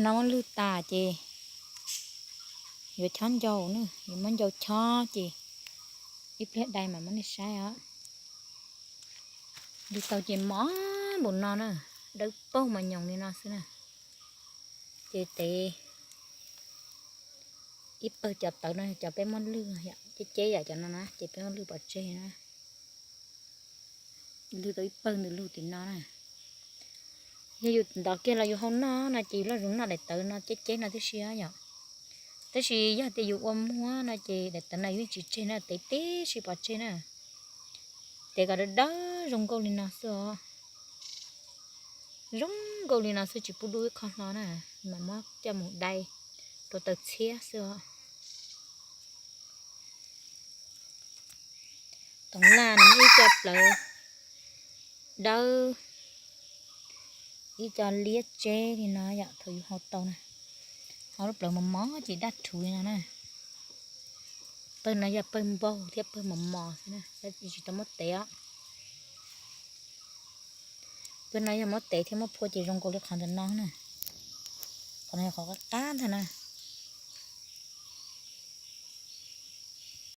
No muab lwg tas ces yuav chob ncau na, yuav muab ncau chob ces ib pliag dai mam muab nej saib os. Lwg tau ces mos npaum no na, dawb paug mas nyoos li no xwb na. Ces tev ib pawg cov tawv no cov peb muab lwg, ceb ceb yam cov no na ces peb muab lwg pov tseg na. Lwg tau ib pawg ntawm lug tim no na. Yog yus ntov kiag los yus hau noj no ces yus loj zoo noj daim tawv no ceb ceb no tib si yom. Tab sis yog tias yus ua muag no ces daim tawv no yus yeej tsis tseg na, tev tib si pov tseg na. Tev kom dawb dawb zoo nkauj li no xwb os. Zoo nkauj li no xwb tsis pub dub ib qho hlo na, mam muab coj mus dai rau taw txhiab xwb os. Toov laj no muaj ib co plawv dawb, ib co liab tseb li no yom, thaum yus hau tau na. Hau lub plawv mos mos ces daj rhuv li no na. Pawg no yog pawg npaug thiab pawg mos mos xwb na, tsis tau muab tev os. Pawg no yog muab tev thiab muab phua ces zoo nkaus li qhov ntawm no na. Qhov no yog qhov qab qab ntag na.